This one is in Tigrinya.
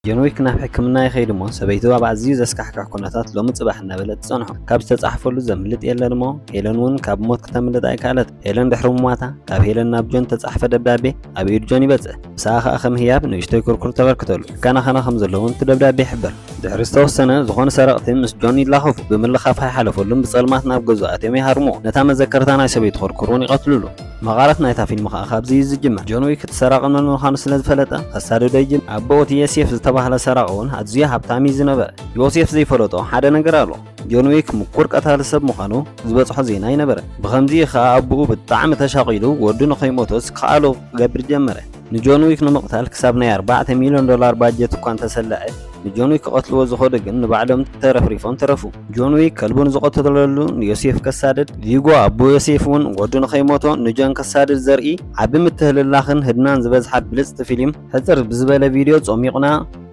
ጆን ዊክ ናብ ሕክምና ይኸይድ እሞ፣ ሰበይቱ ኣብ ኣዝዩ ዘስካሕክሕ ኩነታት ሎሚ ጽባሕ እናበለት ትጸንሖ። ካብ ዝተጻሕፈሉ ዘምልጥ የለን እሞ፣ ሄለን እውን ካብ ሞት ክተምልጥ ኣይከኣለት። ሄለን ድሕሪ ምሟታ፣ ካብ ሄለን ናብ ጆን ተጻሕፈ ደብዳቤ ኣብ ኢድ ጆን ይበጽሕ። ብሰኣ ኸኣ ከም ህያብ ንእሽቶይ ኩርኩር ተበርክተሉ። ይከናኸና ከም ዘለውን እቲ ደብዳቤ ይሕብር። ድሕሪ ዝተወሰነ፣ ዝኾኑ ሰረቕቲ ምስ ጆን ይላኸፉ። ብምልኻፍ ኣይሓለፈሉን፣ ብጸልማት ናብ ገዝኡ ኣትዮም ይሃርምዎ። ነታ መዘከርታ ናይ ሰበይቱ ኩርኩር እውን ይቐትልሉ። መቓረት ናይታ ፊልም ኸኣ ካብዚ እዩ ዝጅምር። ጆን ዊክ እቲ ሰራቒ መን ምዃኑ ስለ ዝፈለጠ፣ ከሳድዶ ይጅምር። ኣቦኡ እቲ ዮሴፍ ዝተባህለ ሰራቒ እውን ኣዝዩ ሃብታም እዩ ዝነበረ። ዮሴፍ ዘይፈለጦ ሓደ ነገር ኣሎ። ጆን ዊክ ምቁር ቀታሊ ሰብ ምዃኑ ዝበጽሖ ዜና ኣይነበረን። ብኸምዚ ኸኣ ኣቦኡ ብጣዕሚ ተሻቒሉ ወዱ ንኸይሞቶስ ክኸኣሎ ክገብር ጀመረ። ንጆን ዊክ ንምቕታል ክሳብ ናይ ኣርባዕተ ሚልዮን ዶላር ባጀት እኳ እንተሰልዐ፣ ንጆን ዊክ ክቐትልዎ ዝኸዱ ግን ንባዕሎም ተረፍሪፎም ተረፉ። ጆን ዊክ ከልቡ ንዝቐተለሉ ንዮሴፍ ከሳድድ፣ ቪጎ ኣቦ ዮሴፍ እውን ወዱ ንኸይሞቶ ንጆን ከሳድድ ዘርኢ ዓቢ ምትህልላኽን ህድናን ዝበዝሓ ብልጽቲ ፊልም፣ ሕጽር ብዝበለ ቪድዮ ጾሚቑና